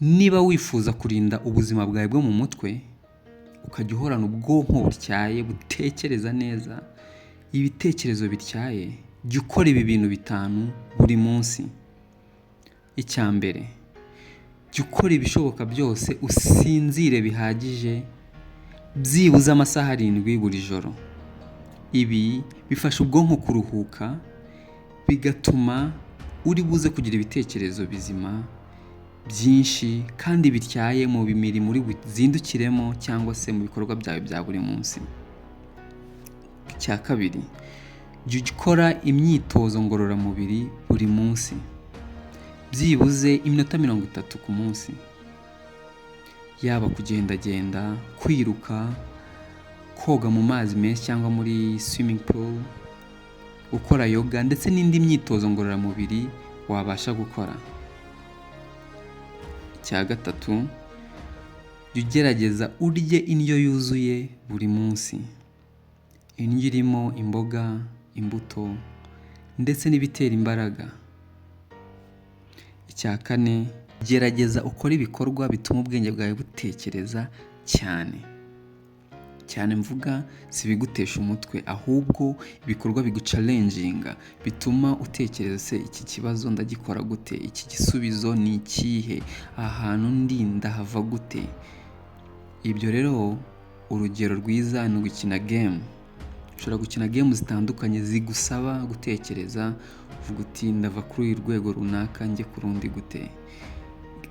Niba wifuza kurinda ubuzima bwawe bwo mu mutwe, ukajya uhorana ubwonko butyaye, butekereza neza, ibitekerezo bityaye, jya ukora ibi bintu bitanu buri munsi. Icya mbere, jya ukora ibishoboka byose usinzire bihagije, byibuze amasaha 7 buri joro. Ibi bifasha ubwonko kuruhuka, bigatuma uri buze kugira ibitekerezo bizima byinshi kandi bityaye mu mirimo uri buzindukiremo cyangwa se mu bikorwa byawe bya buri munsi. Icya kabiri, jya ukora imyitozo ngororamubiri buri munsi, byibuze iminota 30 ku munsi, yaba kugendagenda, kwiruka, koga mu mazi menshi cyangwa muri swimming pool, gukora yoga ndetse n'indi myitozo ngororamubiri wabasha gukora. Icya gatatu, jya ugerageza urye indyo yuzuye buri munsi. Indyo irimo imboga, imbuto ndetse n'ibitera imbaraga. Icya kane, gerageza ukore ibikorwa bituma ubwenge bwawe butekereza cyane. Cyane mvuga si ibigutesha umutwe, ahubwo ibikorwa biguchallenginga, bituma utekereza: se iki kibazo ndagikora gute? Iki gisubizo ni ikihe? Aha hantu ndi ndahava gute? Ibyo rero, urugero rwiza ni ugukina game. Ushobora gukina game zitandukanye zigusaba gutekereza, uvuga uti: "Ndava kuri uru rwego runaka njye ku rundi gute?"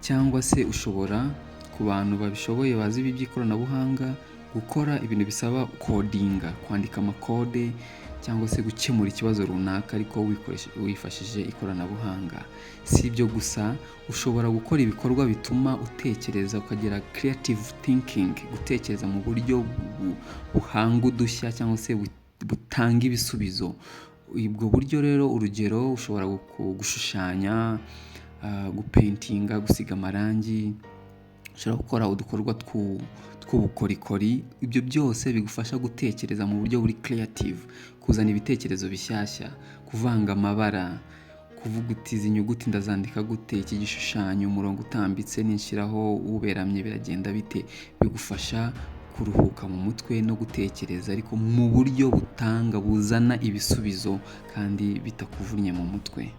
Cyangwa se ushobora, ku bantu babishoboye bazi ibi by'ikoranabuhanga, gukora ibintu bisaba codinga, kwandika amakode cyangwa se gukemura ikibazo runaka ariko wifashishije ikoranabuhanga. Si ibyo gusa, ushobora gukora ibikorwa bituma utekereza ukagira creative thinking, gutekereza mu buryo buhanga udushya cyangwa se butanga ibisubizo. Ubwo buryo rero, urugero, ushobora gushushanya, gupaintinga, gusiga amarangi, ushobora gukora udukorwa tw'ubukorikori. Ibyo byose bigufasha gutekereza mu buryo buri creative, kuzana ibitekerezo bishyashya, kuvanga amabara, kuvuga uti: "Izi nyuguti ndazandika gute? Iki gishushanyo, umurongo utambitse ninshyiraho uberamye biragenda bite?" Bigufasha kuruhuka mu mutwe no gutekereza, ariko mu buryo butanga, buzana ibisubizo kandi bitakuvunnye mu mutwe.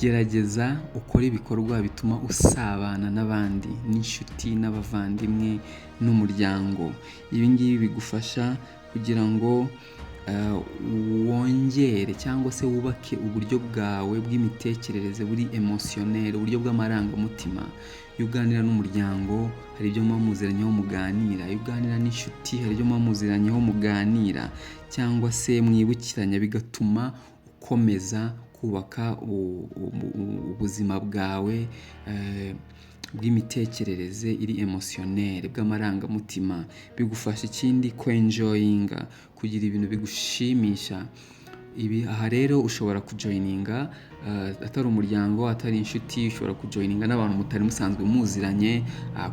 Gerageza ukore ibikorwa bituma usabana n'abandi, n'inshuti n'abavandimwe n'umuryango. Ibi ngibi bigufasha kugira ngo wongere cyangwa se wubake uburyo bwawe bw'imitekerereze buri émotionnel, uburyo bw'amarangamutima. Iyo uganira n'umuryango hari ibyo muba muziranyeho muganira, iyo uganira n'inshuti hari ibyo muba muziranyeho muganira cyangwa se mwibukiranya, bigatuma ukomeza kubaka ubuzima bwawe bw'imitekerereze iri émotionnel, bw'amarangamutima. Bigufasha ikindi kwenjoyinga, kugira ibintu bigushimisha. Ibi aha rero ushobora kujoininga, atari umuryango, atari inshuti, ushobora kujoininga n'abantu mutari musanzwe muziranye.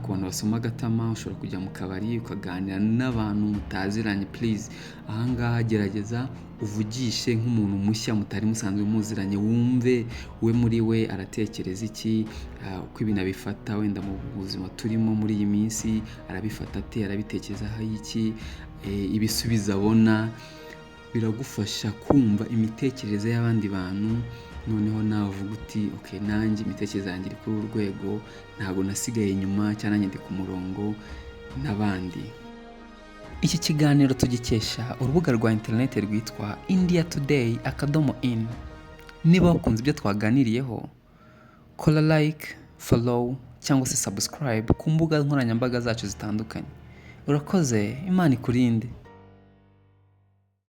Ku bantu basoma agatama, ushobora kujya mu kabari ukaganira n'abantu mutaziranye. Please, ahangaha gerageza uvugishe nk'umuntu mushya mutari musanzwe muziranye, wumve we muri we aratekereza iki, uko ibintu abifata, wenda mu buzima turimo muri iyi minsi arabifata ate, arabitekerezaho iki, ibisubizo abona. Biragufasha kumva imitekerereze y'abandi bantu, noneho nawe uvuga uti: "Ok, nanjye imitekerereze yanjye iri kuri uru rwego, ntabwo nasigaye inyuma, cyangwa nanjye ndi ku murongo n'abandi." Iki kiganiro tugikesha urubuga rwa interineti rwitwa indiatoday.in. Niba wakunze ibyo twaganiriyeho, kora like, follow cyangwa se subscribe ku mbuga nkoranyambaga zacu zitandukanye. Urakoze, Imana ikurinde.